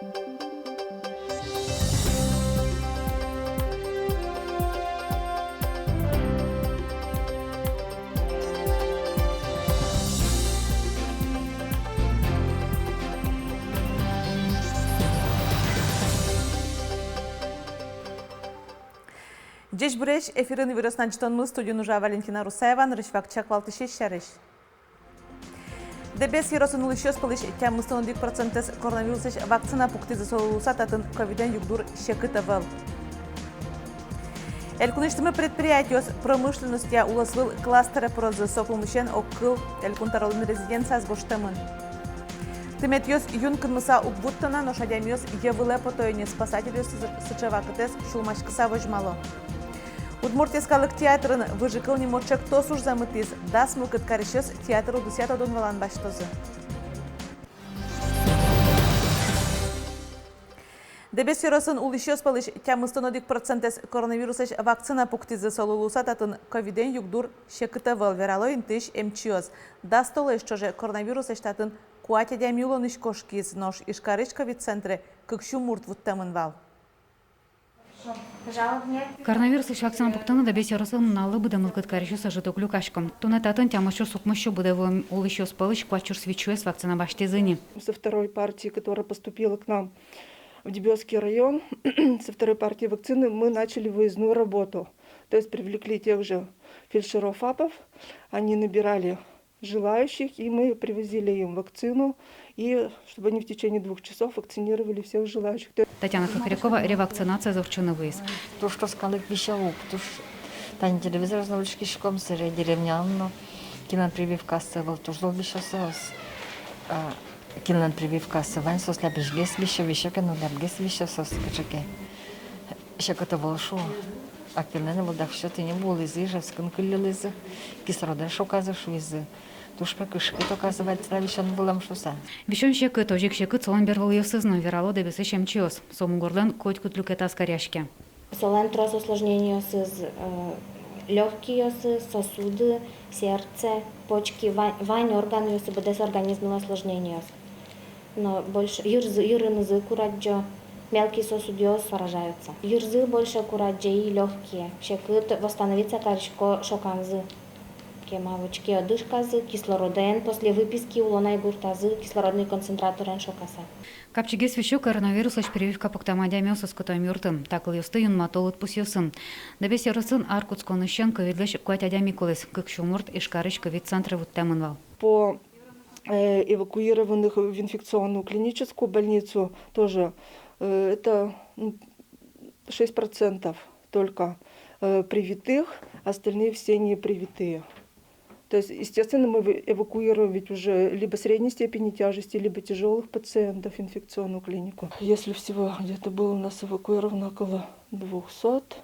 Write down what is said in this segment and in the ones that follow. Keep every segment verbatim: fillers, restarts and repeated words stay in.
Ӟечбуресь! Эфирын «Иворъёс» но ӝытонмы, студиын ужа Валентина Русаева. Нырысь вакчияк валтӥсез сярысь. Дэбес ёросын улӥсьёс пӧлысь тямыстон одӥг процентэз коронавируслэсь вакцина пуктӥзы, солы луыса татын ковидэн югдур секыт ӧвӧл. Элькунысьтымы предприятиос промышленностья улосвыл кластере пырозы. Со пумысен огкыл элькун тӧролэн резиденцияз гожтэмын. Тыметъёс юн кынмыса уг вутто на, нош адямиос йӧ вылэ пото ини. Спасательёс сыӵе вакытэз сюлмаськыса возьмало. Удмурт йӧскалык театрын «Выжыкыл» нимо ӵектос ужзэ мытӥз. Дас мылкыд карисьёс театр удысъя тодон-валан басьтозы. Дэбес ёросын улӥсьёс пӧлысь тямыстон одӥг процентэз коронавируслэсь вакцина пуктӥзы, солы луыса татын ковидэн югдур секыт ӧвӧл, верало интыысь эмчиос. Дас толэзь ӵоже коронавируслэсь татын куать адями улонысь кошкиз, нош Ижкарысь ковид центре кык сю мурт вуттэмын вал. Коронавируслэсь вакцина пуктыны Дэбес ёросын нуналлы быдэ мылкыд карисьёс ӧжыт уг люкасько. Туннэ татын тямыс сюрс укмыс сю быдэ вуэм улӥсьёс пӧлысь куать сюрс витьсюэз вакцина басьтӥзы ини. Со второй партии, которая поступила к нам в Дебёсский район, со второй партии вакцины мы начали выездную работу. То есть привлекли тех же фельдшеров, ФАПов, они набирали желающих, и мы привозили им вакцину, и чтобы они в течение двух часов вакцинировали всех желающих. Татьяна Хохрякова ревакцинациез ортчыны вуиз. Туж трос калык висё ук, туж. Тани телевизорез но учкиськом, собере деревняын но, кинлэн прививкаосыз ӧвӧл, туж зол висё соос. А кинлэн прививкаосыз вань, соос лябӟигес висё, висё ке но, лябӟигес висё соос кыӵе ке. Секыт ӧвӧл шуо. А кинлэн ӧвӧл, дак всё, тӥни вуылӥзы, Ижевскын кылльылӥзы, кислородэн шоказы шуизы. Туж пе кышкыт, оказывается, висён вылэм шуыса. Висён секыт, озьы ик секыт солэн бервылъёсыз но, верало Дэбесысь эмчиос. Со мугорлэн котькуд люкетаз каръяське. Солэн трос осложнениосыз, э, лёгкийёсыз, сосуды, сердце, почки, ва-, вань органъёсыз, быдэс организмлэн осложнениос. Но больше йырзы, йырынызы курадӟо, мелкие сосудъёс поражаются. Йырзы больше курадӟе и лёгкие. Секыт восстановиться карисько шоканзы. Кема вочке одышказы, кислородэн, после выписки улонэ гуртазы, кислородный концентраторен шокаса. Капчигес висё коронавируслэсь прививка пуктэм адямиос оскытом юртын. Та кылъёсты юнмато лыдпусъёсын. Дэбес ёросын ар кутсконысен ковидлэсь куать адями кулӥз, кык сю мурт Ижкарысь ковид центре вуттэмын вал. По э, эвакуированных в инфекционную клиническую больницу тоже, э, это, ну, шесть процентов только, э, привитых, остальные все не привитые. То есть, естественно, мы вы-, эвакуировали уже либо средней степени тяжести, либо тяжёлых пациентов в инфекционную клинику. Если всего где-то было у нас эвакуировано около двухсот,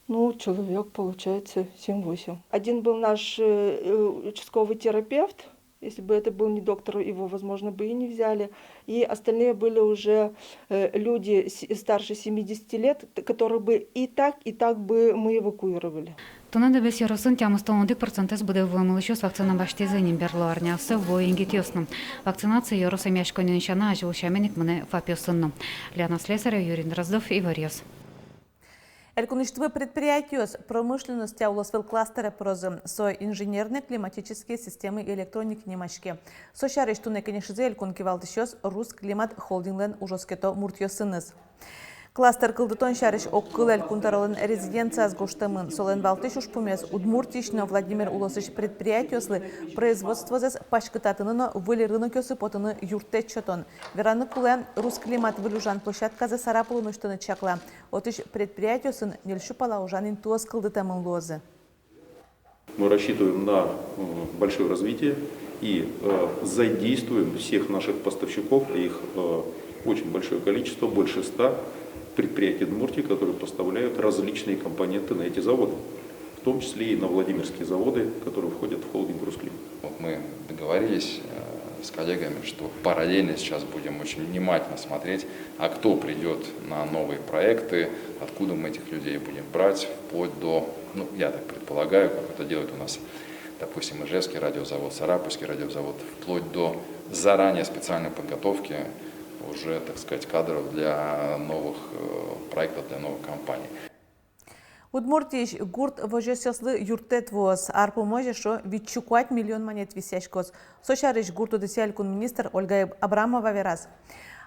ну, человек, получается, семь-восемь. Один был наш, э, э, участковый терапевт. Если бы это был не доктор, его, возможно, бы и не взяли. И остальные были уже, э, люди с-, старше семидесяти лет, т-, которых бы и так, и так бы мы эвакуировали. Туннэ Дэбес ёросын тямыстон одӥг процентэз быдэ вуэм улӥсьёс вакцина басьтӥзы ини. Берло арняосы вуо егитъёс но. Вакцинация ёрос эмъяськонниын сяна азьвыл сямен ик мынэ ФАПъёсын но. Лена Слесарева, Юрий Дроздов, «Иворъёс». Элькунысьтымы предприятиос промышленностья улосвыл кластере пырозы. Со «Инженерные климатические системы и электроники» нимаське. Со сярысь туннэ кенешизы элькун кивалтӥсьёс «Русклимат» холдинглэн ужоскето муртъёсыныз. Кластер кылдытон сярысь огкыл элькун тӧролэн резиденцияз гожтэмын. Солэн валтӥсь ужпумез — Удмуртиысь но Владимир улосысь предприятиослы производствозэс паськытатыны но выль рынокъёсы потыны юрттэт сётон. Вераны кулэ, «Русклимат» выль ужан площадказэ Сарапулын усьтыны чакла. Отысь предприятиосын ньыль сю пала ужан интыос кылдытэмын луозы. Мы рассчитываем на, э, большое развитие и, э, задействуем всех наших поставщиков, а их, э, очень большое количество, больше ста предприятий Удмуртии, которые поставляют различные компоненты на эти заводы, в том числе и на владимирские заводы, которые входят в холдинг «Русклимат». Вот мы договорились, э, с коллегами, что параллельно сейчас будем очень внимательно смотреть, а кто придёт на новые проекты, откуда мы этих людей будем брать, вплоть до, ну, я так предполагаю, как это делают у нас, допустим, Ижевский радиозавод, Сарапульский радиозавод, вплоть до заранее специальной подготовки, э, Уже, так сказать, кадров для новых э, проектов, для новых компаний. Удмуртиысь гурт возёсъёслы юрттэт вуоз. Ар пумозь эшшо вить сю куать миллион манет висъяськоз. Со сярысь гурт удысъя элькун министр Ольга Абрамова вераз.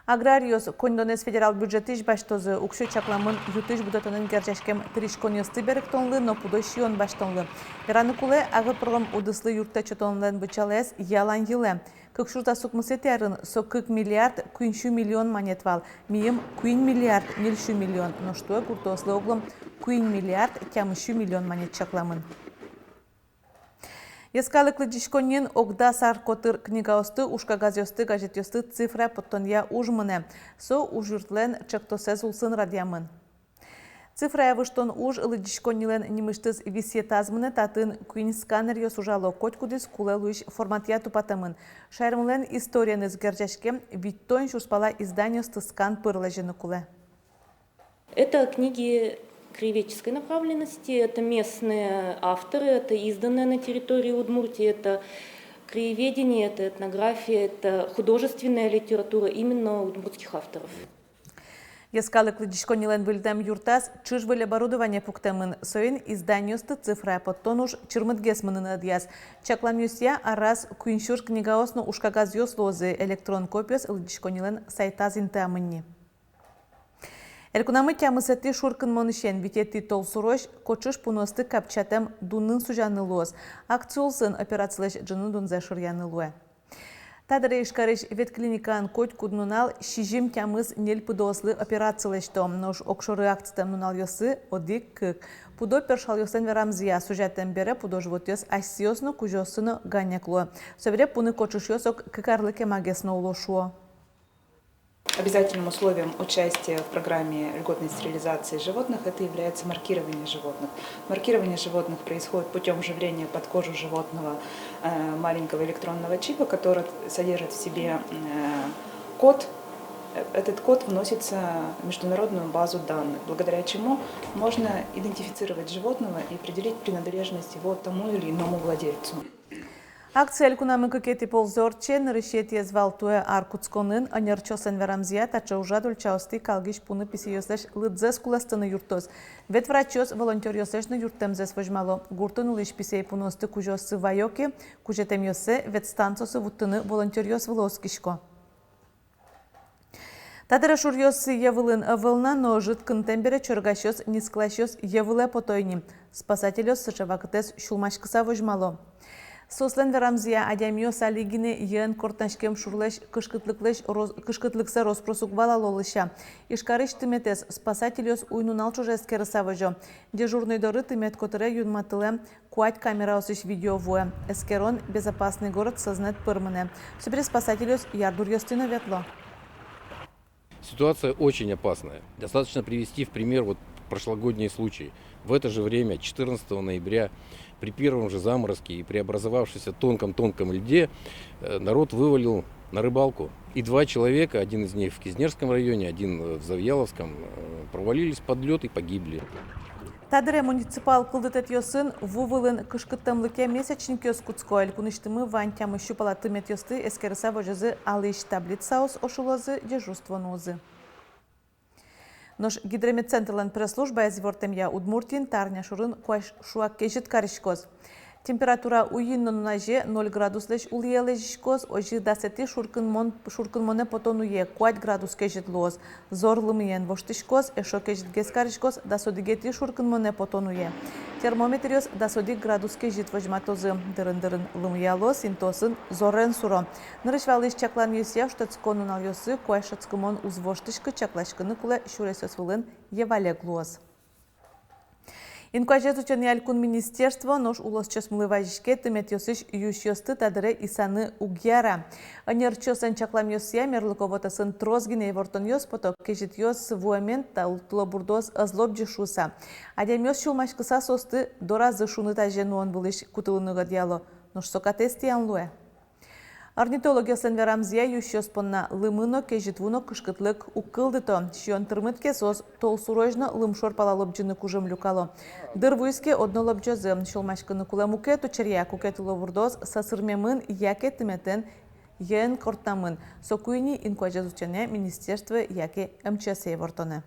Аграриос коньдонэз федерал бюджетысь басьтозы. Уксё чакламын ю-тысь будэтонэн герӟаськем тыриськонъёсты берыктонлы но пудо сиён басьтонлы. Вераны кулэ, агропром удыслы юрттэт сётонлэн быдӟалаез ялан йылэ. Кык сюрс дас укмысэтӥ арын со кык миллиард куинь сю миллион манет вал, мийым куинь миллиард ньыль сю миллион, нош туэ гуртъёслы оглом куинь миллиард тямыс сю миллион манет чакламын. Йӧскалык лыдӟиськонниын ог дас ар котыр книгаосты, ужкагазъёсты, газетъёсты цифрае поттонъя уж мынэ. Со ужъюртлэн ӵектосэз улсын радъямын. Цифрае выжтон уж лыдӟиськоннилэн нимысьтыз висъетаз мынэ. Татын куинь сканеръёс ужало, котькудӥз кулэ луись форматъя тупатэмын. Шаермылэн историеныз герӟаськем витьтон сюрс пала изданиосты скан пыр лэзьыны кулэ. Это книги краеведческой направленности, это местные авторы, это изданные на территории Удмуртии, это краеведение, это этнография, это художественная литература именно удмуртских авторов. Йӧскалык лыдӟиськоннилэн выльдэм юртаз чыжы выль оборудование пуктэмын. Соин изданиосты цифрае поттон уж чырмытгес мыныны ӧдъяз. Чакламъёсъя, араз куинь сюрс книгаос но ужкагазъёс луозы. Электрон копиос лыдӟиськоннилэн сайтаз интыямын ни. Элькунамы тямысэтӥ шуркынмонысен витетӥ толсурозь кочыш пуныосты капчатэм дунын сузяны луоз. Акци улсын операцилэсь ӝыны дунзэ шыръяны луэ. Та дыре Ижкарысь ветклиникаын котькуд нунал сизьым-тямыс ньыль пыдоослы операци лэсьто. Нош огшоры акцитэм нуналъёсы одӥг-кык. Пудо першалъёслэн верамзыя, сузятэм бере пудо-животъёс асьсэос но, кузёосын но ганьяк луо. Собере пуны кочышъёс ог кык арлы кемагес но уло, шуо. Обязательным условием участия в программе льготной стерилизации животных это является маркирование животных. Маркирование животных происходит путём вживления под кожу животного э, маленького электронного чипа, который содержит в себе э, код. Э, Этот код вносится в международную базу данных, благодаря чему можно идентифицировать животного и определить принадлежность его тому или иному владельцу. Акция элькунамы кыкетӥ ползэ ортче. Нырысетӥез вал туэ ар кутсконын. Ӧнерчиослэн верамзыя, таӵе ужрад ульчаосты калгись пуны писэйёслэсь лыдзэс кулэстыны юрттоз. Ветврачъёс волонтёръёслэсь но юрттэмзэс возьмало. Гуртын улӥсь писэй пуныосты кузёоссы ваё ке, кузетэмъёссэ ветстанциосы вуттыны волонтёръёс вылэ оскисько. Та дыре шуръёс йӧ вылын ӧвӧл на, но ӧжыт кынтэм бере чорыгасьёс, нискыласьёс йӧ вылэ пото ини. Спасательёс сыӵе вакытэз сюлмаськыса возьмало. Соослэн верамзыя, адямиос али гинэ йӧэн кортнаськем шурлэсь кышкытлыклэсь роз-, кышкытлыксэ рос-прос уг валало, лэся. Ижкарысь тыметэз спасательёс уй-нунал ӵоже эскерыса возё. Дежурной доры тымет котыре юнматылэм куать камераосысь видео вуэ. Эскерон «Безопасный город» сӧзнэт пыр мынэ. Собере спасательёс ярдуръёстӥ но ветло. Ситуация очень опасная. Достаточно привести в пример вот прошлогодние случаи. В это же время, четырнадцатого ноября, при первом же заморозке и при образовавшемся тонком-тонком льде, э, народ вывалил на рыбалку. И два человека, один из них в Кизнерском районе, один в Завьяловском, э, провалились под лёд и погибли. Та дыре муниципал кылдытэтъёсын ву вылын кышкыттэмлыке месячникъёс кутско. Элькунысьтымы вань тямыс сю пала тыметъёсты эскерыса возёзы алӥсь таблицаос, ошылозы, дежурство нуозы. Нош Гидрометцентрлэн пресс-службаез ивортэмъя, Удмуртиын та арня шорын куазь шуак кезьыт кариськоз. Температура уйин но нуназе ноль градуслэсь улӥе лэзиськоз. Озьы дасэтӥ шуркынмон, шуркынмонэ потон уе куать градус кезьыт луоз. Зор лымыен воштӥськоз, эшшо кезьытгес кариськоз дас одӥгетӥ шуркынмонэ потон уе. Термометръёс дас одӥг градус кезьыт возьматозы. Дырын-дырын лымыялоз, интыосын зорен суро. Нырысь валысь чакланъёсъя, шутэтскон нуналъёсы куазь шӧдскымон уз воштӥськы, чакласькыны кулэ, сюресъёс вылын йӧвалег луоз. Инкуазез утёнъя элькун министерство нош улосчиосмылы вазиське: тыметъёсысь юсьёсты та дыре исаны уг яра. Ӧнерчиослэн чакламъёссыя, мерлыко вотэсын трос гинэ ивортонъёс пото: кезьытъёс вуэмен тыл-, тылобурдоос ӧз лобӟы шуыса. Адямиос сюлмаськыса соосты доразы шуныт азе нуон вылысь кутылыны ӧдъяло. Нош со катэз тӥян луэ. Орнитологъёслэн верамзыя, юсьёс понна лымы но, кезьыт ву но кышкытлык уг кылдыто. Сиён тырмыт ке, соос толсурозь но лымшор пала лобӟыны кужым люкало. Дыр вуиз ке, одно лобӟозы. Сюлмаськыны кулэ мукет учыръя, куке тылобурдоос сӧсырмемын яке тыметэн Йӧэн кортамын, соку ини инкуазез утёнъя министерствое яке МЧС-е ивортоно.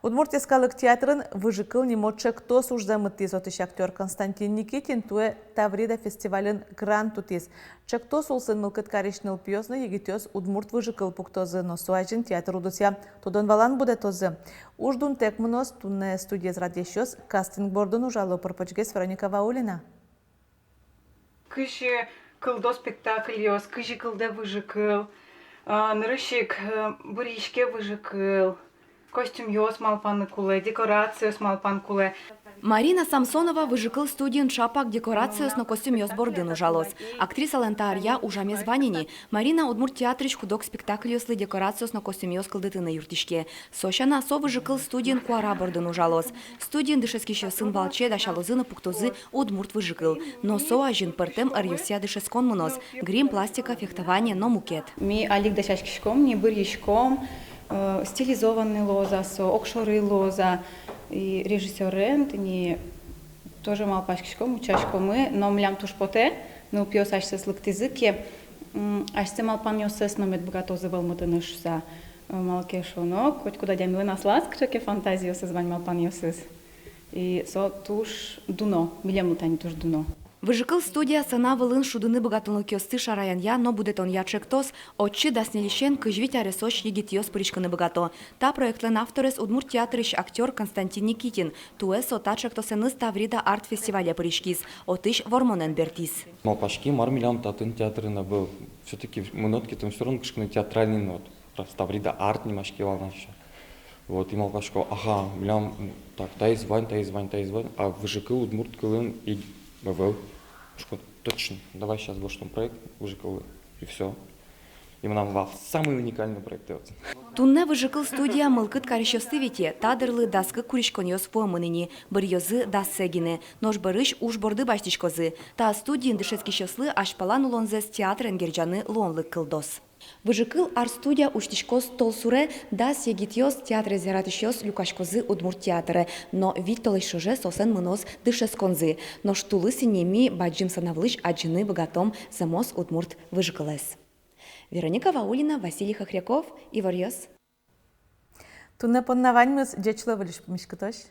Удмурт йӧскалык театрын «Выжыкыл» нимо ӵектос ужзэ мытӥз. Отысь актёр Константин Никитин туэ «Таврида» фестивальын грант утӥз. Ӵектос улсын мылкыд карись нылпиос но егитъёс удмурт выжыкыл пуктозы, но со азьын театр удысъя тодон-валан будэтозы. Уж дунтэк мыноз, туннэ студиез радъясьёс кастинг бордын ужало. Пыр-почгес Вероника Ваулина. Кызьы кылдо спектакльёс, кызьы кылдо выжыкыл, а, нырысь ик, э, бырйиське выжыкыл, костюмъёс малпаны кулэ, декорациос малпаны кулэ. Марина Самсонова «Выжыкыл» студиын ӵапак декорациос но костюмъёс бордын ужалоз. Актрисалэн та аръя ужамез вань ини. Марина удмурт театрысь куд-ог спектакльёслы декорациос но костюмъёс кылдытыны юрттӥське. Со сяна, со «Выжыкыл» студиын куара бордын ужалоз. Студиын дышетскисьёсын валче дасялозы но пуктозы удмурт выжыкыл. Но со азьын пӧртэм ӧръёсъя дышетскон мыноз: грим, пластика, фехтование но мукет. Ми али ик дасяськиськом ни, бырйиськом, э, стилизованный луоз-а со, огшоры луоз-а, и режиссёрен тӥни тоже малпаськиськом, утчаськомы, но милям туж потэ, нылпиос асьсэос лыктӥзы ке, м, асьсэ малпанъёссэс но мед быгатозы вӧлмытыны шуыса. Малы ке шуоно, котькуд адямилэн аслаз кыӵе ке фантазиосыз вань, малпанъёсыз. И со туж дуно, милемлы тани туж дуно. «Выжыкыл» студия сцена вылын шудыны быгатонлыкъёсты шараянъя но будэтонъя ӵектос. Отчы дас ньыльысен кызь вить аресозь егитъёс пыриськыны быгато. Та проектлэн авторез удмурт театрысь актёр Константин Никитин. Туэ со та ӵектосэныз «Таврида» арт-фестивале пыриськиз, отысь вормонэн бертӥз. Малпаськи, мар милям татын театрын ӧвӧл. Всё-таки мынод ке, тон всё равно кыӵе ке но театральный нод. Раз «Таврида» арт нимаське вал на ещё. Вот, и малпасько, ага, милям, м, так, таиз вань, таиз вань, таиз вань, а «Выжыкыл» удмурт кылын ӧвӧл. Шуисько, точно, давай сейчас гожтом проект «Выжыкыллы», и всё. И мынам вал самый уникальный проект отын. Туннэ «Выжыкыл» студия мылкыд карисьёсты витё, та дырлы дас кык куриськонъёс вуэмын ини, быръёзы дассэ гинэ, нош бӧрысь уж борды басьтӥськозы. Та студиын дышетскисьёслы азьпалан улонзэс театрен герӟаны луонлык кылдоз. «Выжыкыл» арт-студия усьтӥськоз толсуре. Дас егитъёс, театрез яратӥсьёс, люкаськозы удмурт театре, но вить толэзь ӵоже соослэн мыноз дышетсконзы. Нош тулыс ини ми бадӟым сцена вылысь адӟыны быгатом зэмос удмурт выжыкылэз. Вероника Ваулина, Василий Хохряков, «Иворъёс». Туннэ понна ваньмыз. Ӟеч луэ, выльысь пумиськытозь.